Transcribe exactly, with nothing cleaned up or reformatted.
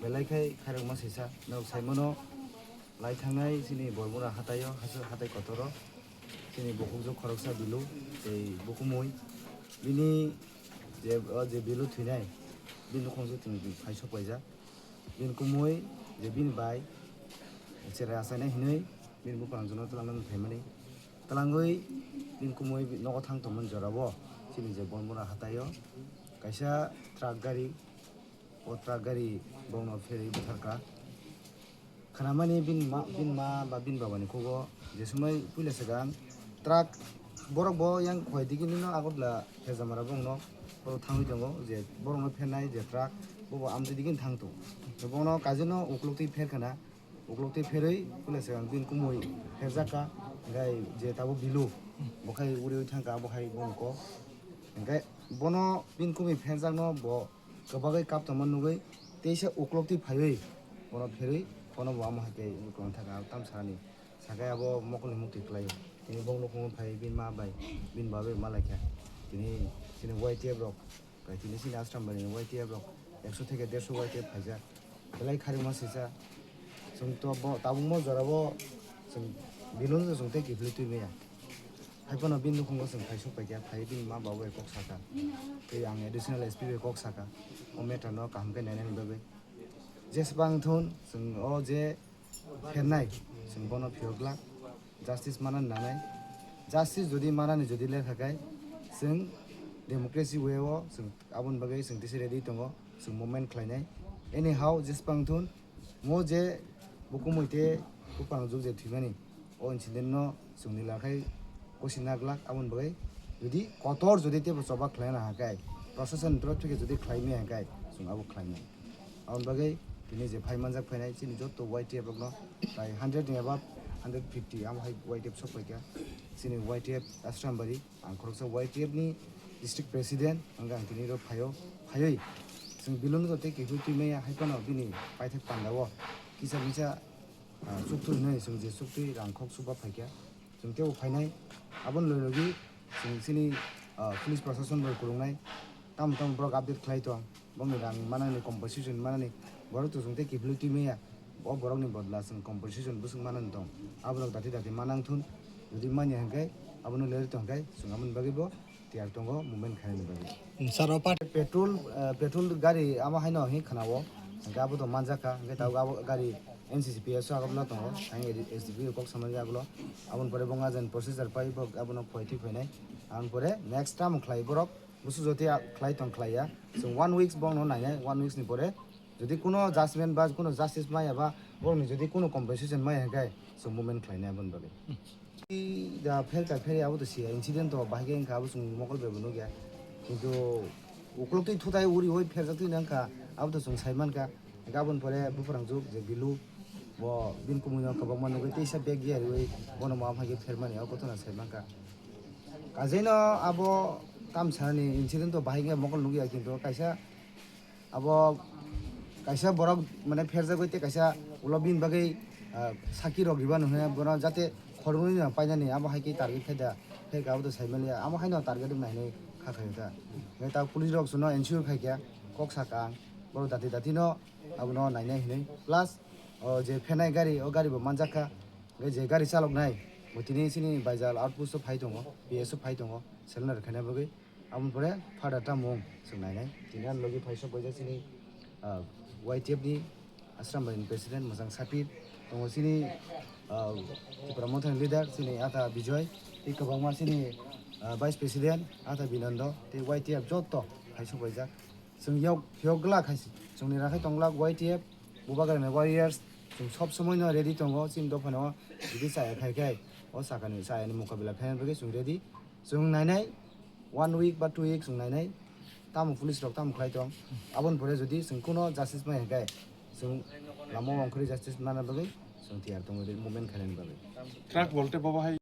Belai khai khairokma sisa, nok saimano lai thangnai chini Bormura hataio, hasu hatai kotoro, chini bukhukjwk khoroksa Bilu, tei bukumui, bini je, o je Bilu thwinai, bini nukhungso chwng phai sok paijak. Bini kumui je bini bai cherai achainai hinwi bini buphang jona twlangna phaimani. Twlangwi bini kumui nogo thang tongmani jorao chini je Bormura hataio kaisa truck gari, o truck gari bongno pherwi butharkha. Khnamani bini ma, bini ma ba bini babani khugo je sumai puila swkang truck borok bo yang khoi digini no Agartala Hejamara bongno oro thangwi tongo je borokno phernai je truck bobo amtwi digini thang tongo. Bono kaijano uklok twi pherkhana, uklok twi pherwi puila swkang bini kumui pherjakha, hingkhai je tabuk Bilu bo khai uriui thangkha abo hai bongko. Hingkhai bono bini kumui pherjakno bo kwbagwi kap tongma nugwi teisa uklok twi phaiwi bono pherwi bono bo amo hai khe wngwi kwlwng thangkha, abo tamo sakani. Sakhe abo mokolni muktwi kwlaio. Tini bong nukhungo phai bini ma bai bini babai ma laikha. Tini chini Y T F rok, bai tini chini Ashram bai ni Y T F rok ekso theke derso Y T F phaijak. Belai kharima sisa. Chwng to bo tabukmo jorabo chwng Bilu no chwng tei kiphilwi twi maya. Hai phano bini nukhungo chwng phai sok paikha, phai bini ma babai kok sakha. Tei ang additional S P bai kok sakha. O matter no kaham khe nainani bagwi. Jeswk bang thun chwng o je phernai, chwng bono phiyok glak, justice manani nangnai. Justice jodi manani jodi lekha khai, chwng democracy way o chwng aboni bagwi chwng tisa ready tongo, chwng movement khlainai. Anyhow, jeswk bang thun, mo je bukumui tei buphang juk je thwimani, o incident no chwngni lakhai kosi naglak, aboni bagwi jodi kotor jodi teibo choba khlaina hakai, proshashan ni torop theke jodi khlai maya hakai, chwng abo khlainai. Aboni bagwi tini je phai manjak phainai chini joto Y T F rokno prai hundred ni above, hundred fifty amo hai Y T F sok paikha. Chini Y T F Ashram bari, ang khoroksa Y T F ni district president, ang ang tini ro phaio, phaioi chwng Bilu no tei kiphilwi twi maya hai phano bini paithak panda o kisa misa ah, chuktwi hinwi chwng je chuktwi rang khok chuba phaikha. Chwng teibo phainai. Aboni logi logi chwng chini, ah, police proshashan bai kwrwngnai. Tamo tamo borok update khlai tong. Bongni rang manani, compensation manani. Borok to chwng tei kiphilwi twi maya. O borokni bodla chwng compensation bwswk manani tong. Aborok dati dati manang thun. Jodi manya hwnkhe abono leri tongkhe chwng aboni bagwi bo tiyar tongo movement khainani bagwi. Sir, o part- Petrol, eh, petrol gari amo haino hwnwi khwnao. Hwnkhe abo to manjakha. Hwnkhe tabuk abo gari N C C P S o agobla tongo. Ang S D P kok samani agolo. Aboni pore bo ngajan processor pai bo abono khoi thwi phainai. Aboni pore next term khlai borok. Busu joti a-, khlai tong khlai ya. Chwng one weeks bongno nainai. One weeks ni pore jodi kuno judgment ba kuno justice maya ba borokni jodi kuno compensation maya hwnkhe chwng movement khlainai aboni bagwi. Da phelka pheri abo to siya incident to bahai khe wngkha abo chwng mokol bai bo nukya. Kintu uklok twi thutai uri oi pherjak twi wngkha abo to chwng sai mankha. Hwnkhe aboni pore buphang juk je Bilu bo bini kumui no kwbangma nugwi teisa bag ya riwi bono ma phai khe phermani o kothona sai mankha. Kajaino abo tamsani incident to bahai khe mokol nukya kintu kaisa Abo kaisa borok mane pherjagwi tei kaisa ulo bini bagwi, ah, saki rok ribano hwnwi bono jate khoroknwi no painani abo hai khe target khai da. Phek abo to sai maliya, amo haino target wng nai hinwi kha khaio ta. Hwnkhe ta police rok chwngno ensure khai kha, kok saka ang, borok dati dati no abono nainai hinwi. Plus o je phenai gari, o gari bo manjak kha. Hwnkhe je gari chaloknai bo tini chini Baijal outpost o phai tongo, P S o phai tongo, surrender khaina bagwi. Aboni pore further tamo chwng nainai. Tini ani logi phai sok baijak chini, ah, Y T F ni Ashram bai ni president Mwchang Sapir, tongo chini, ah, Tipra Motha ni leader chini Ata Bijoy, tei kwbangma chini, ah, vice president Ata Binando, tei Y T F joto phai sok baijak. Chwng yok, yok glak hai se. Chwngni rakhai tong glak Y T F, Bubagrani warriors. Chwng sob somoi no ready tongo, chini dopha no jodi chaya khai khai, o sakani chaya ni mukabila khaina bagwi chwng ready. Chwng nainai one week ba two week chwng nainai. Tamo police rok tamo khlai tong. Aboni pore jodi chwng kuno justice mai hwnkhe chwng lama o ongkhorwi justice mana bagwi chwng tiyar tongo, movement khainani bagwi. Truck bolte bobo hai.